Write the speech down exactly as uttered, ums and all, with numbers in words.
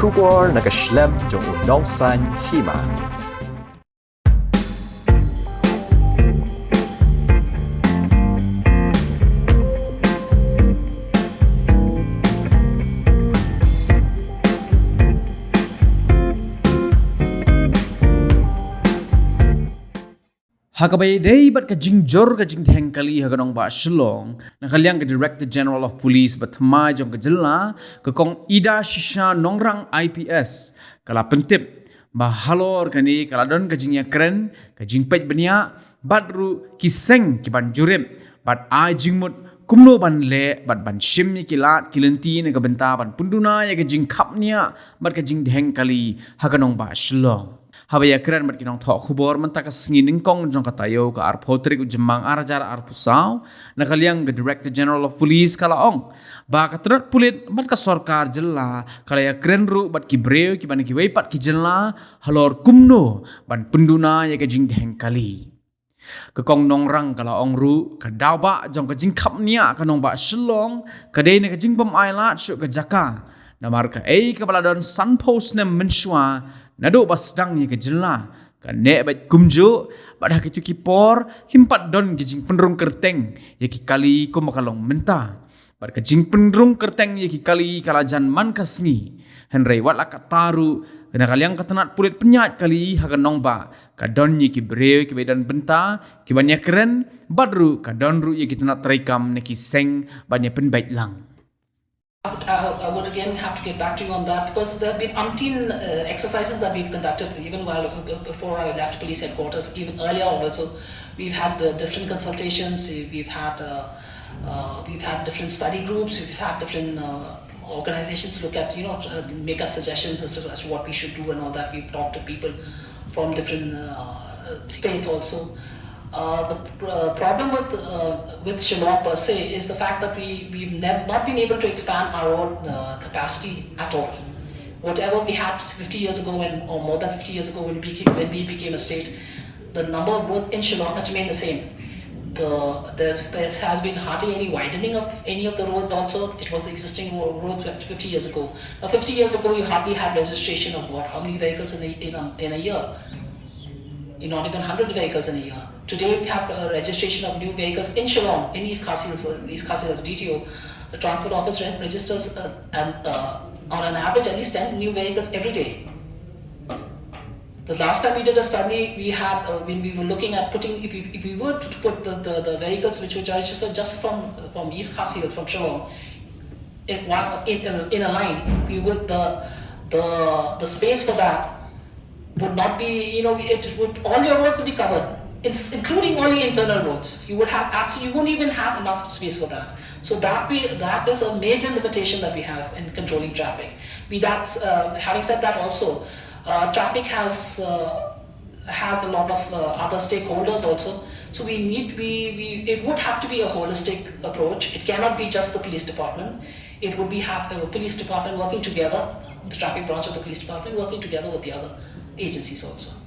Khubor na ka shlem jong u nongsan hima. Ha kaba ïadei bad ka jingjur ka jingdheng kali ha ka nongbah Shillong, na ka liang ka Director General of Police ba thymmai jong ka jylla, ka Kong Idashisha Nongrang I P S, ka la pyntip ba halor kane ka la don ka jingïakren, ka jingpeit bniah, bad ruh ki seng ki ban jurip, bad ai jingmut kumno ban leh, bad ban shim ïa ki lad ki lynti na ka bynta ban pynduna ïa ka jingkhapngiah bad ka jingdheng kali ha ka nongbah Shillong. Haba ïakren bad ki nongthoh khubor mynta ka sngi nyngkong jong ka taïew ka arphew tarik u Jymmang ar hajar arphew saw, na ka liang ka Director General of Police ka la ong ba ka tnat pulit bad ka sorkar jylla ka la ïakren ruh bad ki briew kiba na kiwei pat ki jylla halor kumno ban pynduna ïa ka jingdheng kali. Ka Kong Nongrang ka la ong ruh ka daw ba jong ka jingkhapngiah ka nongbah Shillong ka dei na ka jingbym ailad shuh ka jaka. Namar kaei kaba la don sanphew snem mynshuwa naduh ba sdang ïa ka jylla, ka neh beit kumjuh, bad ha kito ki por kim pat don ki jingpynrung kyrteng ïa ki kali kumba ka long mynta. Bad ka jingpynrung kyrteng ïa ki kali ka la jan man ka sngi. Hynrei wat la katta ruh, na ka liang ka tnat pulit pynïaid kali ha ka nongbah, ka don ïa ki briew kiba don bynta, kiban ïakren, bad ruh ka don ruh ïa ki tnat treikam na ki seng ban ïa pynbeit lang. I would, I would again have to get back to you on that, because there have been umpteen uh, exercises that we've conducted even while uh, before I left police headquarters, even earlier also. We've had uh, different consultations, we've had uh, uh, we've had different study groups, we've had different uh, organizations look at, you know, uh, make us suggestions as to, as to what we should do and all that. We've talked to people from different uh, states also. Uh, the pr- uh, problem with uh, with Shillong per se is the fact that we we've nev- not been able to expand our own uh, capacity at all. Whatever we had fifty years ago, when, or more than fifty years ago, when we became, when we became a state, the number of roads in Shillong has remained the same. The, there, there has been hardly any widening of any of the roads also. It was the existing ro- roads fifty years ago. Now, fifty years ago, you hardly had registration of what, how many vehicles in a, in a, in a year? Not even one hundred vehicles in a year. Today, we have a registration of new vehicles in Shillong, in East Khasi Hills, East Khasi Hills D T O. The transport office re- registers uh, and, uh, on an average at least ten new vehicles every day. The last time we did a study, we had uh, when we were looking at putting, if we, if we were to put the, the, the vehicles which were registered just from from East Khasi Hills, from Shillong, in one in, in, in a line, we would the the the space for that would not be, you know, it would, all your roads would be covered, it's including all your internal roads. You would have absolutely, you wouldn't even have enough space for that. So that we that is a major limitation that we have in controlling traffic. Be that uh, having said that also, uh, traffic has uh, has a lot of uh, other stakeholders also. So we need we, we it would have to be a holistic approach. It cannot be just the police department. It would be have a police department working together, the traffic branch of the police department working together with the other agencies also.